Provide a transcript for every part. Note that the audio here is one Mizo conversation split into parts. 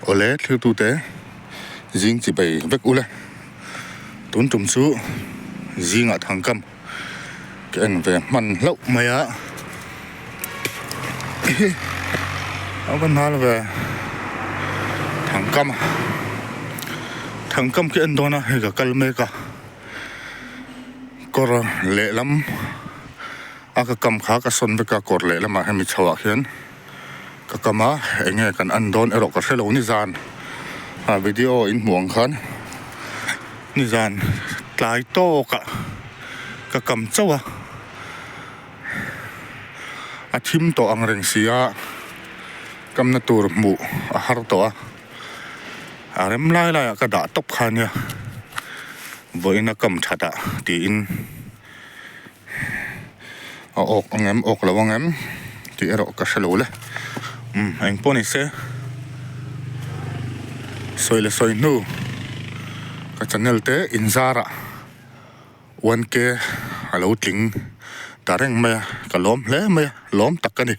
Awle thiltute zing chi bei vek ule tun tum chu zingah thangkam ka en ve hman hlauh mai a a va hnal ve thangkam thangkam ka en dawn a hei ka kal mek a kawr lehlam a ka kam kha ka sawn vek a kawr lehlamah hemi chho ah khian. Ka kam a, enge kan en dawn erawh ka hrelo nizan a video in hmuh ang khan nizan tlai tawk ah ka kam chauh a, a thim tawh ang reng si a, kamna tur hmuh a har tawh a, a rem lai lai ah ka dah tawp kha ania vawiin a kam that ah tiin. A awk ang em awk lo ang em tih erawh ka hre lo le umm eng pawh ni se sawi leh sawi hnu ka channel te inzarah one k a lo tling ta reng mai a ka lawm hle mai a lawm tak a ni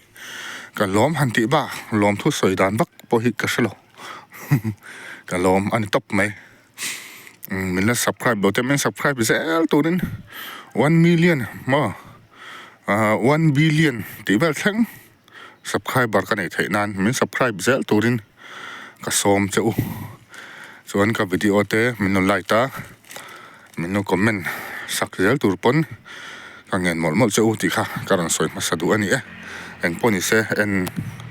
ka lawm han tih bak lawm thu sawi dan vak pawh hi ka hre lo ka lawm a ni tawp mai. Min la subscribe lo te min subscribe zel turin one million maw ahh one billion tih vel thleng subscriber ka neih theih nan min subscribe zel turin ka sawm che u chuan ka video te min lo like a min lo comment sak zel tur pawn ka ngen mawlh mawlh che u tih kha ka rawn sawi hmasa duh a ni e engpawh ni se en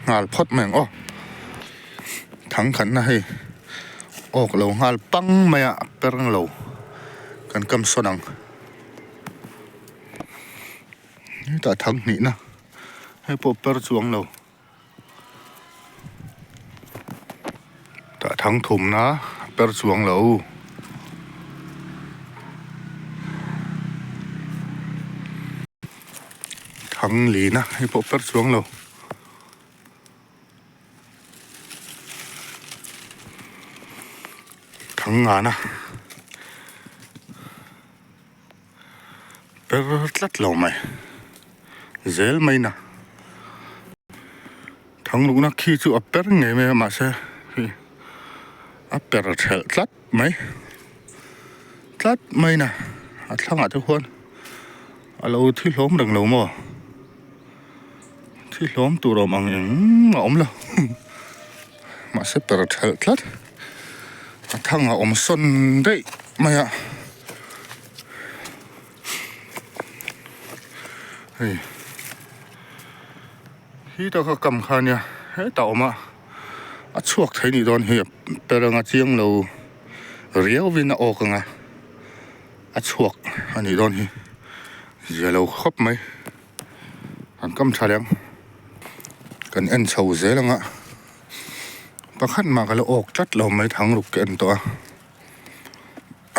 nghal phawt mai ang aw. Thangkhatna hei awk lo nghal pang mai a a per lo kan kam sawn ang hetah thang hnihna hei pawh per chuang lo tah thang thumna per chuang lo. Thang lina hei pawh per chuang lo. Thang ngana per tlat lo mai zel mai na thang luhna khi chu a per ngei mai a mahse hei a per thelh tlat mai tlat mai na a thlangah te khuan a lo thi hlawm reng lo maw. Thi hlawm tur awm ang eng a awm lo mahse per thelh tlat a thang a awm sawn daih mai a hei hi taka kam kha ania hetah a awm a a chhuak thei nih dawn hi a per anga chiang lo riau vin a awk anga a chhuak a nih dawn hi zia lo khawp mai. An kam tha leh ang kan en chho zel ang a pakhat mah ka la awk tlat lo mai thang ruk ka en tawh a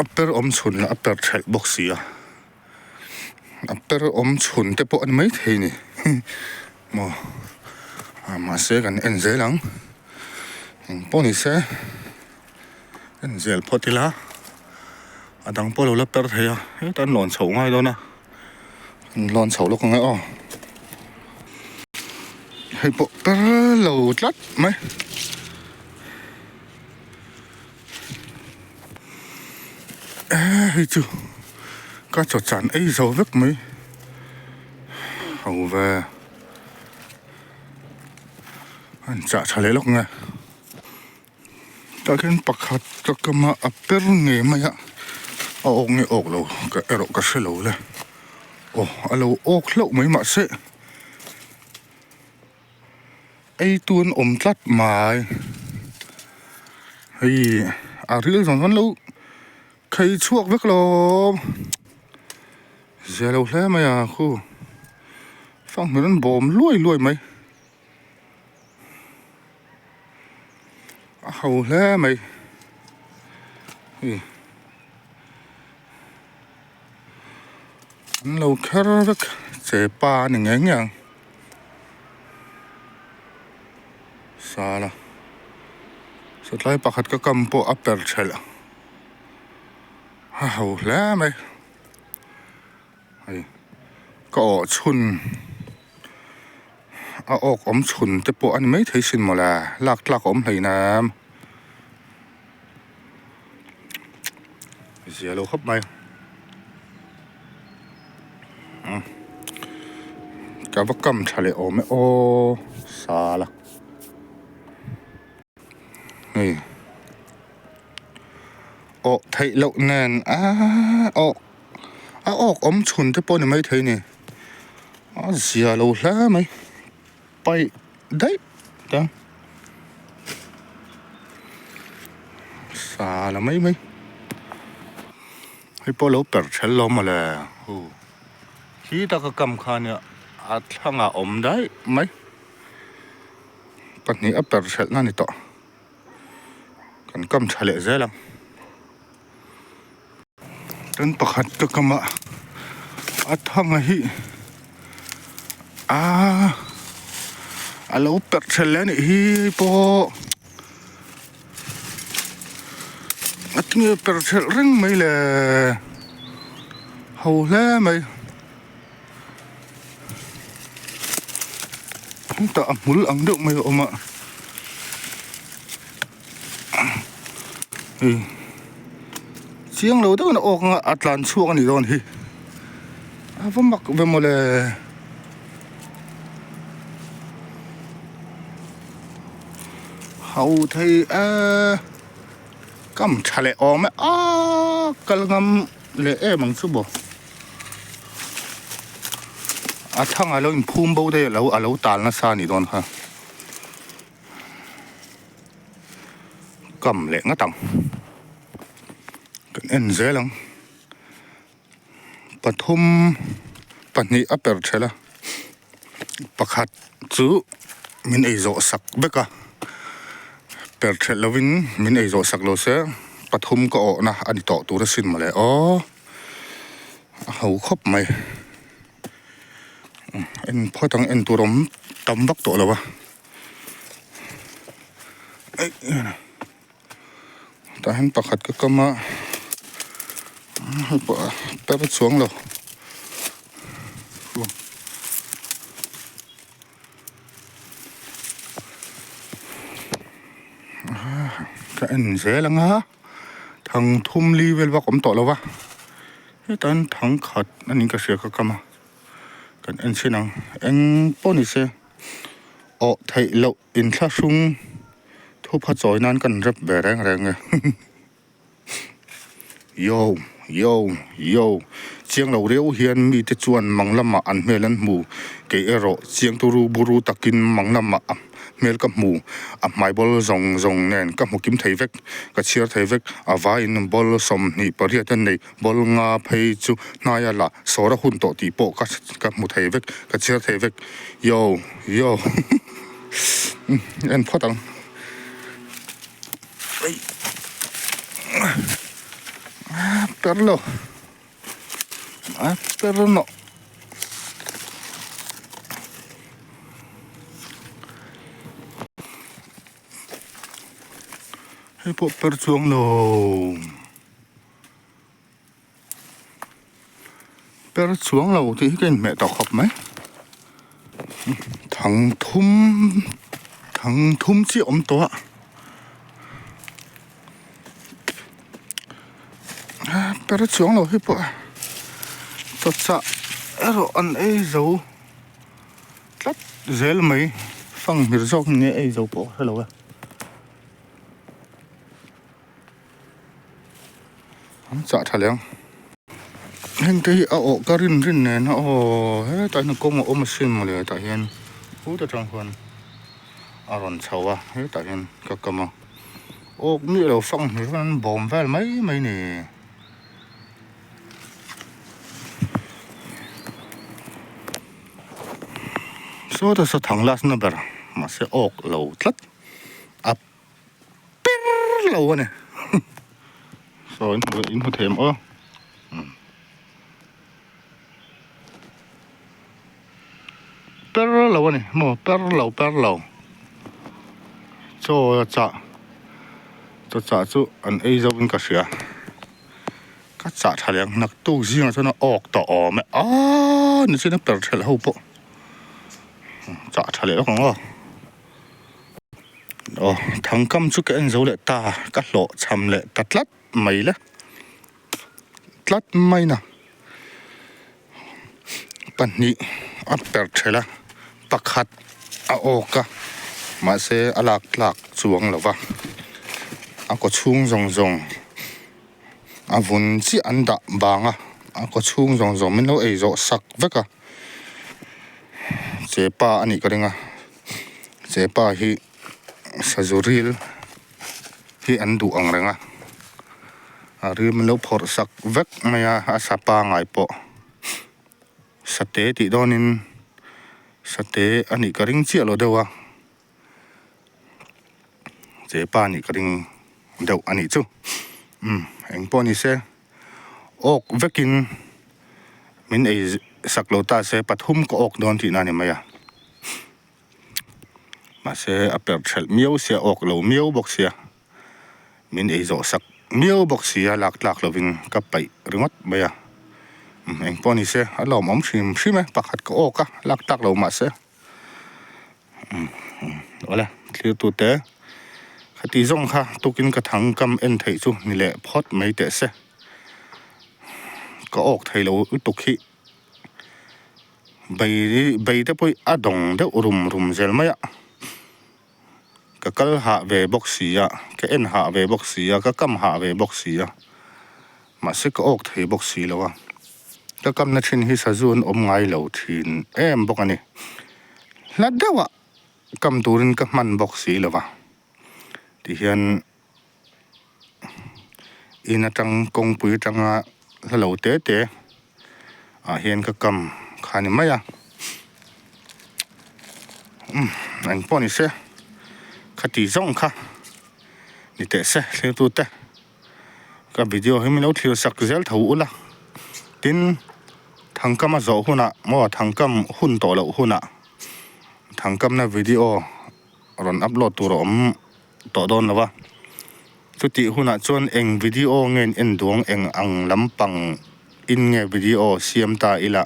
a per awm chhun lah a per thelh bawk si a a per awm chhun te pawh a ni maithei a ni maw mahse kan en zel ang engpawh ni se en zel phawt ila a dang pawh a lo la per thei a hetah an lawn chhoh ngai dawn a. An lawn chho lawk ang e aw. Hei pawh per lo tlat mai. Eh hei chu ka chaw chan ei zo vek mai. Ho ve. An chah tha leh lawk ang e. Tah khian pakhat ka kam a a per ngei mai a a awk nge awk lo ka erawh ka hre lo le aw a lo awk hlauh mai mahse ei tu an awm tlat mai hei a ril zawng chuan lo khei chhuak vek lo zia lo hle mai a khu fanghmir an bawm luai luai mai. A ho hle mai hei an lo kher vek che pa a ni ngei ngei ang sala satlai pakhat ka kam pawh a per thelh a ho hle mai hei ka awh chhun. A awk awm chhun te pawh a ni maithei sin mawle lak tlak a awm hleinem. Zia lo khawp mai. Ka va kam tha leh awm e aw sala. Hei awh theih loh nen aaa awh a awk awm chhun te pawh ni maithei ni a zia lo hle mai paih daih ta sa la mai mai hei pawh lo per ṭhel lo mawle hu khi taka kam kha nia a thlangah awm daih mai. Pahnih a per hrelhna a ni tawh. Kan kam tha leh zel ang. Tin pakhat ka kam a, a thanga hi aaa a lo perh hrelh leh a nih hi pawh a tinge perh hrelh reng mai le ho hle mai. Hetah a hmul ang deuh mai a awm a hei chiang lo deuhin a awk anga a tlan chhuak a nih dawn hi a va mak ve mawle. Ho thei e kam tha leh awm e a kal ngam leh em ang chu maw. A thlang a lo inphum bo daih a lo tal nasa a nih dawn kha. Kam leh ngat ang. Kan en zel ang. Pathum pahnih a per thelh a. Pakhat chu min ei zawh sak vek a. Per thelh lovin min ei zawh sak lo se pathum ka awhna a ni tawh tur asin mawle aw. A ho khawp mai en phawt ang en tur awm tam vak tawh lo a tah hian pakhat ka kam a hei pawh a per chuang lo. Ka en zel ang a. Thang thum li vel vak awm tawh lo va, hetah hian thang khat a niin ka hria ka kam a, kan en chhin ang eng pawh ni se awh theih loh inthlahrung thupha chawi nan kan rep ve reng reng e yo yo yo chiang lo riau hian mite chuan mang lamah an hmel an hmu kei erawh chiang turu buru takin mang lamah a. Hmel ka hmu, a hmai bawl zawng zawng nen ka hmu kim thei vek, ka chhiar thei vek, a vaiin bawl 28 a nei, bawl nga phei chu hnaia la sawr a hun tawh tih pawh ka ka hmu thei vek, ka chhiar thei vek, yo yo en phawt ang. Per lo. A per nawh. Hei pawh per chuang lo. Per chuang lo tih hi ka inhmeh tawh khawp mai. Thang thum thang thum chiah awm tawh a. Per chuang lo hi pawh chawchah erawh an ei zo tlat zel mai fanghmir zawk nge ei zo pawh ka hrelo e an chah tha leh ang heng te hi a awh ka rin rin nen a aw hetah hian kawng a awm asin mawle tah hian phut atang khuan a rawn chho a hetah hian ka kam a. Awk miah lo fang hmel hian an bawm vel mai mai ni. Sawta saw thang last na ber mahse awk lo tlat a per lo a ni. Saw in hmu in hmu thei em aw. Per lo a ni maw per lo per lo chaw a chah chaw chah chu an ei zo in ka hria ka chah tha leh ang naktuk zingah chuan a awk tawh awm e aaa nichin a per thelh ho pawh chah tha leh vek ang aw aw thangkam chu ka en zo leh ta ka hlawh cham leh ta tlat mai le. tlat mai na pahnih a per thelh a pakhat a awk a mahse a lak tlak chuang lo va a kaw chhung zawng zawng a vun chiah an dah bang a a kaw chhung zawng zawng min lo ei zawh sak vek a chepa a nih ka ring a chepa hi sazu ril hi an duh ang reng a a ril min lo phawrh sak vek mai a a sa pangai pawh sate tih dawnin sate a nih ka ring chiah lo deuh a chepa a nih ka ring deuh a nih chu umm engpawh ni se awk vekin min ei sak lo ta se pathum ka awk dawn tihna a ni mai a. Mahse a perh thelh miau sia awk lo miau bawk sia min ei zawh sak miau bawk sia lak tlak lovin ka paih ringawt mai a engpawh ni se a lawmawm hrim hrim e pakhat ka awk a lak tlak lo mahse awle thlir tute khati zawng kha tukin ka thang kam en theih chu ni leh phawt mai teh se ka awk thei lo lutuk hi. Bei bei te pawh a dawng deuh rum rum zel mai a, ka kal hah ve bawk si a, ka en hah ve bawk si a, ka kam hah ve bawk si a, mahse ka awk thei bawk si lo a, ka kamna thin hi sazu an awm ngai lo thin em bawk a ni, hla deuhah kam turin ka hman bawk si lo va, tihian. In atang kawngpui atanga hla lo te te ah hian ka kam kha a ni mai a umm eng pawh ni se khati zawng kha ni teh se thlir te ka video hi min lo thlir sak zel tho ula tin thangkam a zawh hunah maw thangkam hun tawh loh hunah thangkamna video rawn upload tur a awm. tawh dawn lo a, chutih hunah chuan eng video nge in en duang eng ang lampang in nge video siam ta ila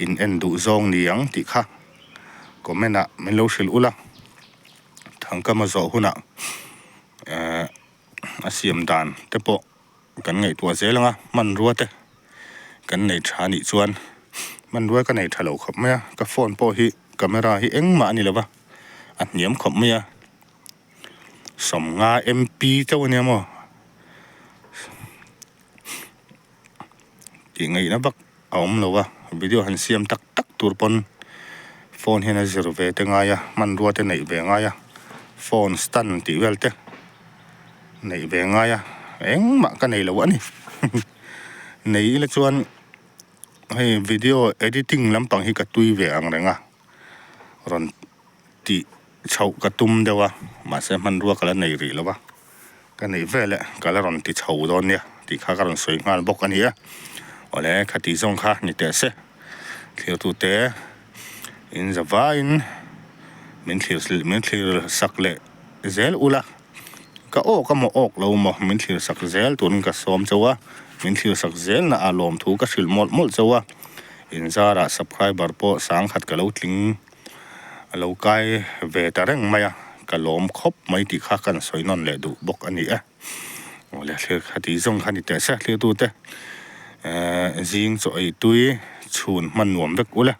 in en duh zawng ni ang tih kha comment ah min lo hrilh ula, thangkama zawh hunah ehh a siam dan te pawh kan ngaihtuah zel ang a hmanrua te kan nei tha anih chuan hmanrua ka nei tha lo khawp mai a ka phone pawh hi camera hi engmah a ni lo va a hniam khawp mai a. Sawmnga MP chauh ania maw tih ngaihna vak a awm lo a video han siam tak tak tur pawn phone hian a zir ve te ngai a hmanrua te neih ve ngai a phone stand tih vel te neih ve ngai a engmah ka nei lo a ni nei ila chuan hei video editing lampang hi ka tui ve ang reng a rawn tih chhoh ka tum deuh a mahse hmanrua ka la nei rih lo va ka neih vel eh ka la rawn ti chho dawn nia tih kha ka rawn sawi nghal bawk a ni a awle khati zawng kha ni teh se thirtute in za vaiin min thlir min thlir sak leh zel ula ka awk a maw awk lo maw min thlir sak zel turin ka sawm chauh a min thlir sak zel na ah lawmthu ka hrilh mawlh mawlh chauh a inzarah subscriber pawh sangkhat ka lo tling. A lo kai ve ta reng mai a, ka lawm khawp mai tih kha kan sawi nawn leh duh bawk a ni e. Awle thlir kha tih zawng kha ni teh se thlir tute ehh zing chaw ei tui chhun hman nuam vek ula.